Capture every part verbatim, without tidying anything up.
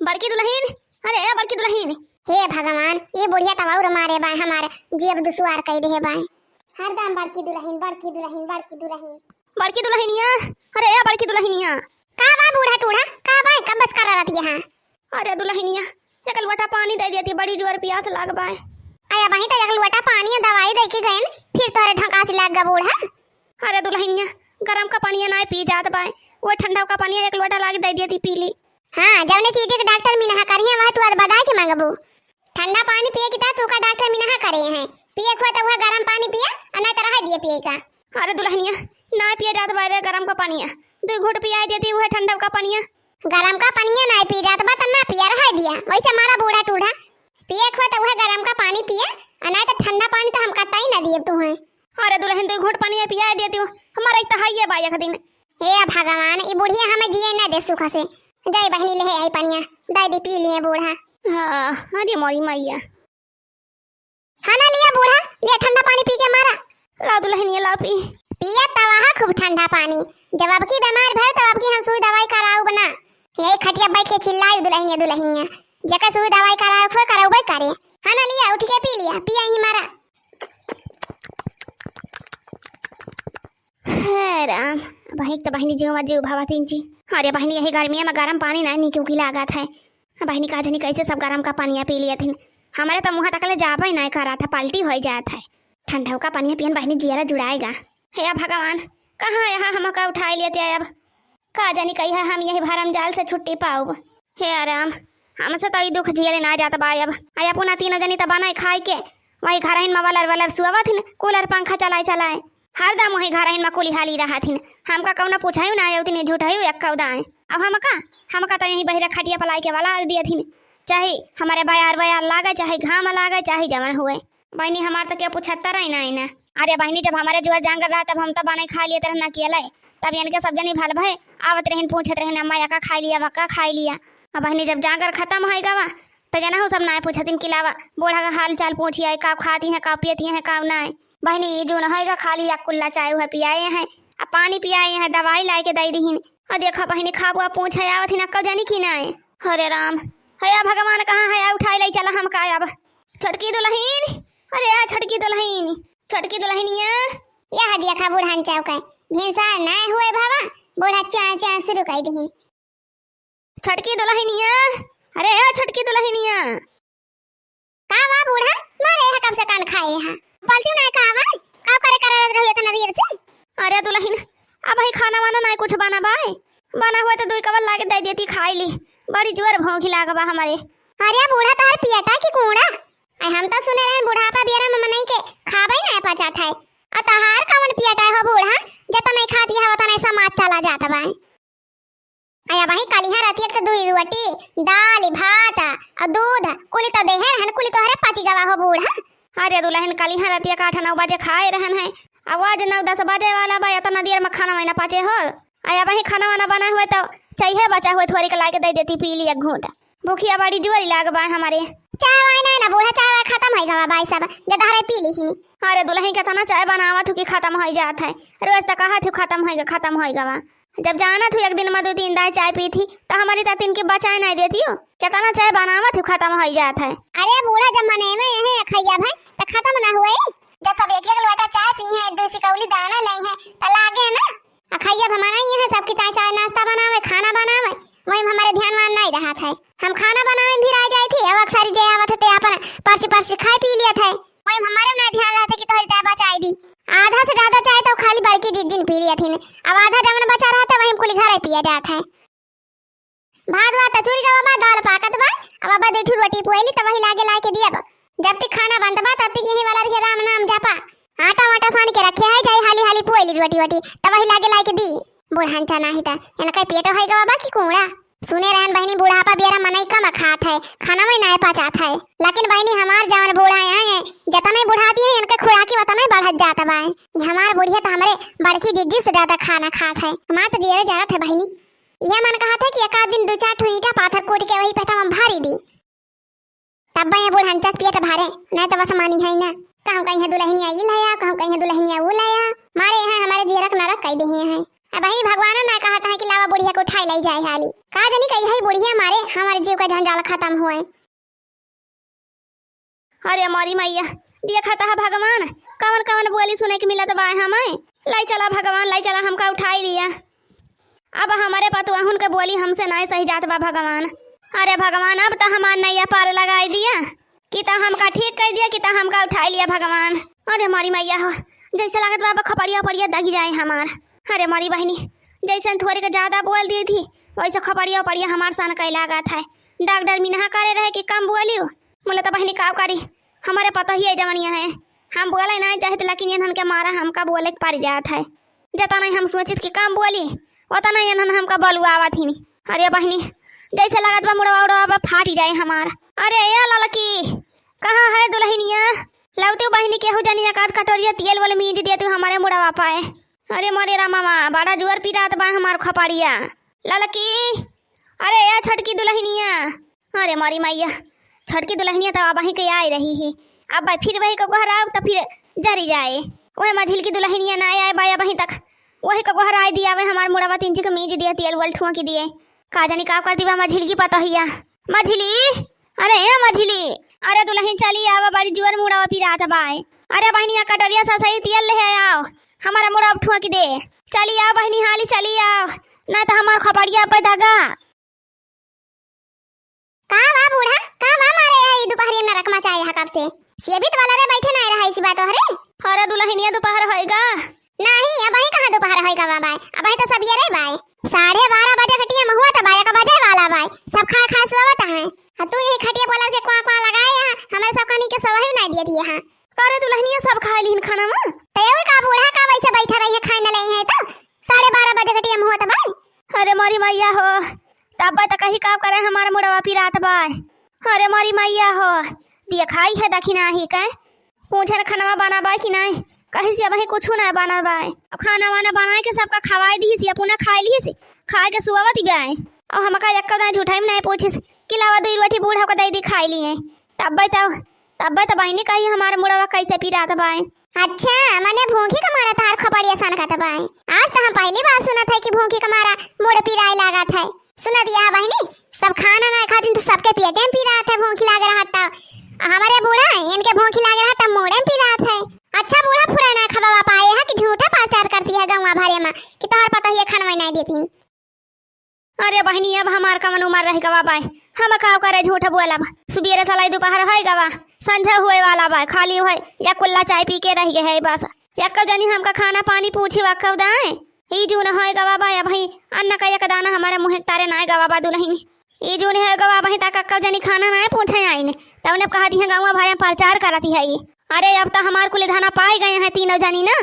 बड़की दुलहिन, अरे ए बड़की दुलहिन। हे भगवान, ई बुढ़िया तब और मारे बाय, हमार जियब दुसवार कइ देहे बाय। हरदम बड़की दुलहिन, बड़की दुलहिन, बड़की दुलहिन। बड़की दुलहिनिया, अरे ए बड़की दुलहिनिया। का बा बूढ़ा टूढ़ा, का बाय, कब बस कर रहती है? अरे दुलहिनिया, एक लोटा पानी दइ देती, बड़ी जोर पियास लाग बाय। अरे वहीं तो एक लोटा पानी दवाई दइ के गइन, फिर तोहरे ढकास लाग गा बूढ़ा। अरे दुलहिनिया, गरम का पनिया नाय पी जात बाय, वो ठंडा का पनिया एक लोटा लाके दइ देती, पी ली। हाँ, जौने चीज के डॉक्टर मिनहा करिहे, वह तू आज बदाय के मांगबू। ठंडा पानी पिए की तरह तू का डॉक्टर मिनहा करे हैं, पिए खुआ तो वह गरम पानी पिया, और नाय तो रहा दिए पिए का। अरे दुलहिनिया, नाय पिए जात बाय रे गरम का पनिया, दुइ घूंट पियाइ देती, वह ठंडा का पनिया। गरम का पनिया नाय पी जात बा, त ना पिया, रहा दिया, वैसे मारा बूढ़ा टूढ़ा। पिए खुआ तो वह गरम का पानी पिया, और नाय तो ठंडा पानी तो हम कतई ना दिए तू हैं। अरे दुलहिन, दुइ घूंट पनिया पियाइ देती हूँ, हमारा एक तो हइये बा एक दिन। हे भगवान, ई बुढ़िया हमें जिए ना दे सुख से। जाई बहिनी, लेहे आई पनिया, दइ दी, पी लिए बूढ़ा। हाँ, अरे मोरी मैया। हाँ ना, लिया बूढ़ा, लिया ठंडा पानी पी के मारा। लाओ दुलहिनिया, लाओ पी। पिया तवा हा खूब ठंडा पानी, जब अब की बीमार भय तब अब की हम सुई दवाई कराउब ना। यही खटिया बैठ के चिल्लाई दुलहिनिया, दुलहिनिया, जेकर सुई दवाई कराउब, कराउबे करे। हाँ ना, लिया उठ के पी लिया, पिया ही मारा। हे राम, बहिक त बहिनी जीव मा जीव भावतिन जी। अरे बहिनी, यही गर्मिया मा गरम पानी नाय निक उकी लागत है। बहिनी, का जानी कैसे सब गरम का पनिया पी लियत हिन। हमरे त मुँह तकले जाबे नाय करत है, पलटी होइ जात है। ठंडा का पनिया पियन बहिनी, जियरा जुड़ाएगा। हे भगवान, कहाँ यहाँ हमका उठाए लेते अब? का जानी कहिया हम यही भरम जाल से छुट्टी पाउब। हे राम, हमसे तो ई दुख झेले ना जात बा अब। आ अपना तीनों जनी त बनाए खाए के वही घरहिन मा वलर वलर सुआवत हिन, कूलर पंखा चलाए चलाए। हरदम वही घरहिन मा कुली हाली रहत हिन। हमका कौनो पूछायु ना आयो, तिने झूठायु एक्का उदाए। अब हमका, हमका तो यही बहिरा खटिया पलाई के वाला दियत हिन। चाहे हमारे बयार बयार लागे, चाहे घाम लागे, चाहे जवन हुए। बहिनी, हमार तो केहू पूछता रही ना, ना। अरे बहिनी, जब हमारे जुआ जांगर रहा, तब हम तो बनाई खा लिए रहना किया लाई। तब इनके सब जनी भल भय आवत रहिन, पूछत रहिन, "अम्मा, या का खाई लिया, वा का खाई लिया?" अब बहिनी, जब जांगर खत्म होइ गवा, तो जना हो सब नाय पूछतिन कि लावा, बूढ़ा का हाल चाल पूछी आई, का खाती हैं, का पियती हैं, का नाय। बहिनी, ई जून होएगा, खाली या कुल्ला चाय उहे पियाए हैं, आ पानी पियाए हैं, दवाई लाए के दई दिहिन। आ देखा बहिनी, खाबो आ पूछे आवत हिन, अक्का जानी कि नाय। अरे राम, हे भगवान, कहाँ है, उठाए ले चला हमका अब। छोटकी दुलहिन, अरे आ छोटकी दुलहिन, छोटकी दुलहिनिया। यह देखा बुढ़न चौके, भिनसार नाय हुए बाबा, बूढ़ा चां चां शुरू कइ दिहिन। छोटकी दुलहिनिया, अरे आ छोटकी दुलहिनिया। का बा बूढ़ा, मारे है कब से कान खाए है, बोलती नाय का बा, का करे करे रही इतना देर से। अरे दुलहिन, अबही खाना वाना नाय कुछ बना बाय, बना हुआ तो दुई कवल लाके दे देती, खाई ली, बड़ी जोर भूख लाग बा हमारे। अरे बूढ़ा, तोहर पियटा की कूड़ा, आई हम तो सुने रहे बुढ़ापा बेरा में मनई के खाबे ना पचात है। आ तोहार कवन पियटा हो बूढ़ा, जतना नहीं खाती है उतना ही समाज चला जात बा। आई अबही कलिहा राती एक तो दुई रोटी, दाल, भात, आ दूध, कुली तो देहे रहन, कुली तोहरे पची गवा हो बूढ़ा। अरे दुलहिन, कलिहा राती एक आठ नौ बजे खाए रहन है, अब आज नौ दस बजे वाला बा, इतना देर में खाना वाना पचे हो। आई अबही खाना वाना बना हुए तो चाहिए बचा हुए थोड़ी के लाके दे देती, पी ली एक घूंट। भूखिया बड़ी जुआरी लाग बा हमारे। चाय वाय ना, ना बूढ़ा, चाय वाय खत्म होइ गवा बाई सब, जे दहरे पी लिहिनी। अरे दुलहिन, केतना चाय बनावत हूँ कि खत्म होइ जात है, रोज तो कहत हूँ खत्म होइ गवा, खत्म होइ गवा। जब जानत हूँ एक दिन में दो तीन दाई चाय पी थी, तो हमारी तातिन की बचाए नहीं देती हो, केतना चाय बनावत हूँ खत्म होइ जात है। अरे बूढ़ा, जब मने में यही अखैया भाई तो खत्म ना हुए, जब सब एक एक लोटा चाय पी हैं, दो सिकौली दाना ले हैं, तो लागे ना। अखैया भमना ही है, सबकी ताई चाय नाश्ता बनावे, खाना बनावे, वही में हमारे ध्यान वान नहीं रहत है। हम खाना बनावे में भिराई जाई थी, अब अक्सर जे आवत है ते अपन परसी परसी खाए पी लियत है, वही में हमारे में नहीं ध्यान रहत है कि तोहरी ताई बचाई दी। आधा से ज्यादा चाय तो खाली बड़की जिज्जिन पी लियत ही, अब आधा जवन बचा रहत है वही में कुली घरे पिया जात है। भात वात त चुर गवा बा, दाल पाकत बा। अब अब्बा दुइ ठो रोटी पोइली त वही लागे लाए के दिया बा। जब तक खाना बनत बा तब तक यही वाला रहे राम नाम जपा। आटा वाटा सान के रखे है, जाई हाली हाली पोइली रोटी वोटी त वही लागे लाए के दी। बुढ़ान चना ही त इनका पेट होइ गवा बा कि कूड़ा। सुने रहन बहिनी, बुढ़ापा बेरा मनई कम खात है, खाना में नाय पचात है। लेकिन बहिनी, हमार जवन बूढ़ा हैं, जतने बुढ़ाती हैं, इनके खुराकी वतने बढ़त जात बा। ये हमार बुढ़िया त हमरे बड़की जिज्जी से ज्यादा खाना खात है। हमार त जियरे जरत है बहिनी। इहे मन कहत है कि एक आध दिन दू चार ठो ईंटा पाथर कूट के वही पेटवा में भरी दी। तब ये बुढ़नचा के पेट भरे, नहीं तो बस मानी है ना। कहूँ कहीं दुलहिनिया ई लाया, कहूँ कहीं दुलहिनिया ऊ लाया। मारे यहाँ हमारे जियरक नरक कई देहे हैं। अब ही भगवान ना कहत है कि लावा बुढ़िया को उठाई लाई जाए हाली। का जानी कही है बुढ़िया मारे हमारे जीव का जंजाल खत्म हुए। अरे मोरी मैया, देखत ह भगवान, कवन कवन बोली सुने के मिलत बा हमें। लाई चला भगवान, लाई चला, हमका उठाई लिया। अब हमरे पतुआहुन के बोली हमसे नाय सही जात बा भगवान। अरे भगवान, अब त हमार नैया पार लगाई दिया, कि त हमका ठीक कर दिया, कि त हमका उठाई लिया भगवान। अरे मोरी मैया हो, जैसे लागत बा अब खपड़िया उपड़िया दगी जाए हमार। अरे मोरी बहिनी, जैसे थोड़ी के ज्यादा बोल दी थी, वैसे खपड़िया उपड़िया हमार सन कई लागत है। डॉक्टर मिनहा करे रहे कि कम बोलियो, बोले तो बहिनी का करी, हमारे पता ही है जवनिया है, हम बोले ना चाहत, लेकिन इन्हन के मारा हमका बोले के पड़ जात है। जता नहीं हम सोचित कि कम बोली, उतना इन्हन हमका बलुआवत ही नहीं। अरे बहिनी, जैसे लागत बा मुड़वा उड़वा बा फाट जाए हमार। अरे ए ललकी, कहाँ है दुल्हनिया? लौटू बहिनी, केहू जनी एक आध कटोरिया तेल वाले मीज दिया तू हमारे मुड़वा पाए। अरे मोरे रामा, बड़ा जोर पिरात बा हमार खपड़िया। ललकी, अरे ए छोटकी दुल्हनिया, अरे मोरी मैया, छोटकी दुल्हनिया तो अब वहीं के आई रही है। अब भाई फिर वही को गोहराव तो फिर जरी जाए। वह मझिल की दुल्हनिया ना आए बा अब वहीं तक। वही को गोहराई दिया, वह हमार मुड़वा तीन के मीज दिए, तेल वल ठुआ की दिए। का जानी का कर दीवा मझिल की पतोहिया। मझिली, अरे ए मझिली, अरे दुल्हन चली आवा, बड़ी जुअर मुड़वा पिरात बाए। अरे बहनिया कटोरिया सा सही तेल ले आओ, हमारा मुड़वा ठुआ की दे। चली आओ बहनी, हाली चली आओ, ना तो हमार खपड़िया पे दगा। का बा बूढ़ा, का बा मारे है ई दुपहरिया में नरक मचाए है कब से? सेबित वाला रे बैठे ना रहा इसी बात हरे। अरे दुल्हनिया दोपहर होएगा। नहीं, अबही कहाँ दोपहर होएगा बा बाय, अबही तो सबियरे बाय। साढ़े बारह बजे के टीम हुआ तो बाय, एक बजे वाला बाय। सब खा खा सोवत हैं। आ तू यही खटिया बोला के क्वां क्वां लगाए हैं, हमारे सब कनी के सोवही नहीं दिए दिए हैं। अरे दुल्हनिया सब खा लीन खाना में। तो ये का बूढ़ा का वैसे बैठा रही है, खाए न ले है तो साढ़े बारह बजे के टीम हुआ तो बाय। अरे मोरी मैया हो, तब तो कही का करे हमार मुड़वा पिरात बाय। अरे मोरी मैया हो, दिए खाई है दखिना ही के। पूछे न खाना बना बाय कि नहीं, कही से अबही कुछ ना बना बाय। अब खाना वाना बनाए के सबका खवाए दी सी, अपना खाए ली सी, खाए के सुआवत ही बाय। और हमका एक कदा झूठाई में नहीं पूछिस कि लावा दो रोटी बूढ़ा को दे दी खाए लिए। तब्बे तो, तब्बे तो बहनी कही हमारे मुड़वा कैसे पिरात बाय। अच्छा, मने भूखी का मारा तार खपड़िया सन का बाय। आज तो हम पहली बार सुनत है कि भूखी का मारा मुड़ पिराए लागत है। सुनत या बहिनी, सब खाना ना खातिन तो सबके पेटे में पिरात है, भूख लाग रहा था। हमारे बूढ़ा, इनके भूख लाग रहा था, मुड़े में पिरात है। अच्छा बूढ़ा फुरा ना खवावा पाए है कि झूठा प्रचार करती है गौवा भरे में कि तोहर पतोहिया खाना नहीं देती। अरे बहिनी, अब हमार कवन उमर रह गवा बाय, हम का करे झूठ बोलब। सुबेरे सलाई दोपहर होए गवा, संझा हुए वाला बाय, खाली हुए या कुल्ला चाय पी के रह गए है बस। या कब जानी हमका खाना पानी पूछी वा कब दाए। ई जून होए गवा बा, अबही अन्न का एक दाना हमारे मुँह तारे नाय गवा बा दुल्हन। ई जून होए गवा, अबही तक कब जनी खाना नाय पूछे आइन। तब ने कहा दी है गौवा भरे में प्रचार करती है ई। अरे अब तो हमार कुल धना पाए गए हैं तीनों जनी ना,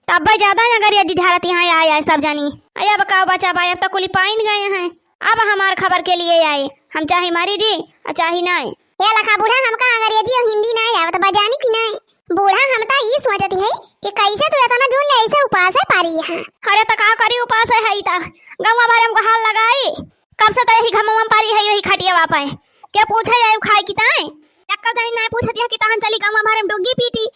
तब ज्यादा अगर ये जिझारती हैं आए आए सब जनी। अरे अब का बचा बा, अब तो कुल पाइन गए हैं। अब हमार खबर के लिए आए, हम चाहे मरी जी और चाहे नाय। हे लखा बूढ़ा, हमका अंग्रेजी और हिंदी नाय आवत बा, जानी कि नाय? बूढ़ा, हम त ई सोचत है कि कैसे तू इतना जून ले ऐसे उपास है पारी है। अरे त का करी उपास है, है त गौवा भरे में हाल लगाई। कब से त यही घमवा में पारी है, यही खटिया वापे। के पूछे जाए खाए की ताए? यक्का जाई नाय पूछत है कि तहन चली गौवा भरे में डुग्गी पीटी।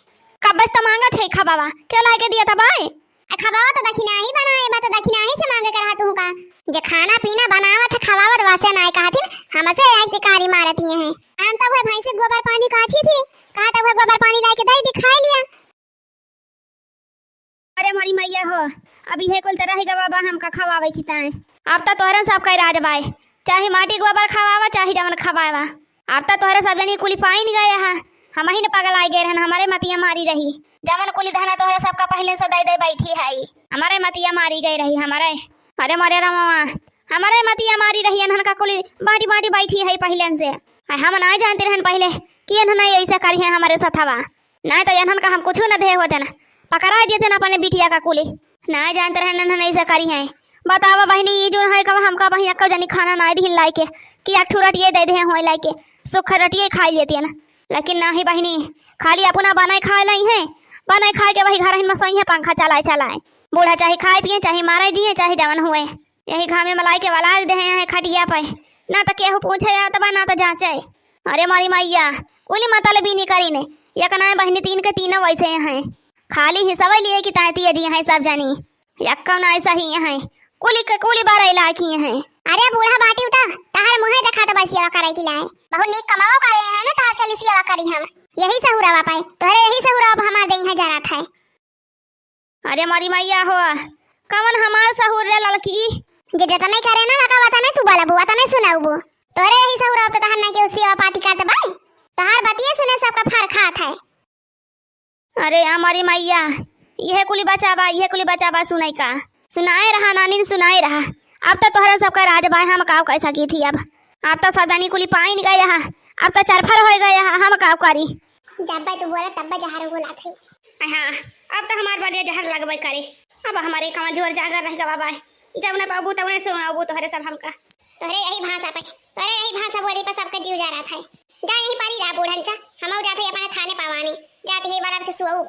कब से त मांगत है खबावा, के लाए के दिया त बाय? आ खबावा तो दखिनाही बनाए बा, तो दखिनाही से मांगे के रहा तुहू का? जे खाना पीना बनावत है, खवावत वासे नाय कहथिन, हमसे आई के कारी मारती हैं। हम तो वह भैंस के गोबर पानी काछी थी, कहा तो वह गोबर पानी लाके दे दी, खाए लिया। अरे मोरी मैया हो, अब इहे कुल तरह ही गवा बा हमका खवावे की ताए। अब तो तोहरन सब कई राज बाय, चाहे माटी गोबर खवावा, चाहे जवन खवावा। अब तो तोहरे सब जनी कुली पाइन गए हा, हम ही न पगल आई गए रहन, हमारे मतिया मारी रही। जवन कुली धना तोहरे सबका पहले से दे दे बैठी है, हमारे मतिया मारी गए रही हमारे। अरे मोरे रामा, हमारे मतिया मारी रही, इन्हन का कुली बाटी बाटी बैठी है पहले से। आ हम ना जानते रहन पहले कि इन्हन ऐसा करी है हमारे सथवा। ना तो इन्हन का हम कुछ न दे होते ना, पकड़ा देते ना अपने बिटिया का कुली। ना जानते रहन इन्हन ऐसा करी है। बतावा बहिनी, ई जून है कब हमका बहिन अक्का जनी खाना ना दिहिन लाइके कि एक ठो रोटिये दे दे होए लाइके, सुख रोटिये खाई लेते ना। लेकिन नाही बहिनी, खाली अपना बनाए खाए लाई है, बनाए खाए के वही घर में सोई है, पंखा चलाए चलाए। बूढ़ा चाहे खाए पिए, चाहे मारे जिए, चाहे जवन हुए, यही घामे में लाइके वाला दे हैं खटिया पे। ना तो केहू पूछे जात बा, ना तो जांचे। अरे मोरी मैया, कुली मतलबी नहीं करी ने, एक ना बहिनी तीन के तीनों वैसे हैं, खाली हिसाब लिए कि ताती जी हैं सब जनी। यक्कौ नाहीं सही है, कुली के कुली बरई लायकी है। अरे बूढ़ा बाटी उता, तहार मुँहे देखा तो बस सेवा करे की लाए। बहुत नीक कमावा करे है ना, तहार चली सेवा करी हम। यही सहुरावा पाए, तोहरे यही सहुरावा पर हमार देही जरात है। अरे मोरी मैया हो, कवन हमार सहूर रे ललकी? जे जतने करे ना, वका वतने तू बोलबू, वतने सुनाउबू। तोहरे यही सहुरावा तो तहर ना के सेवा पाती करत बाई। तहार बतिये सुने सबका फर खात है। अरे हमारी मैया, इहे कुली बचाबा, इहे कुली बचाबा सुनाई का? सुनाए रहा नानी, सुनाए रहा। अब तो तोहरे सबका राज बाय, हम काव कर सकी थी अब। अब तो सदनी कुली पाइन गए हा, अब तो चरफर हो गए हा, हम काव करी? जब तू बोला तब जहर बोला थी। हाँ, अब तो हमार बलिया जहर लगबे करे। अब हमारे कहाँ जोर जागर रह गवा बाय। जब न पाबू तब न सुनाबू तोहरे सब हमका। तोहरे यही भाषा पे, तोहरे यही भाषा बोली पर सबका जीव जरात है। जा यही पारी रहा बूढ़न चा, हम जाते ही अपने थाने पावानी। जाते ही बारात के सुअऊ।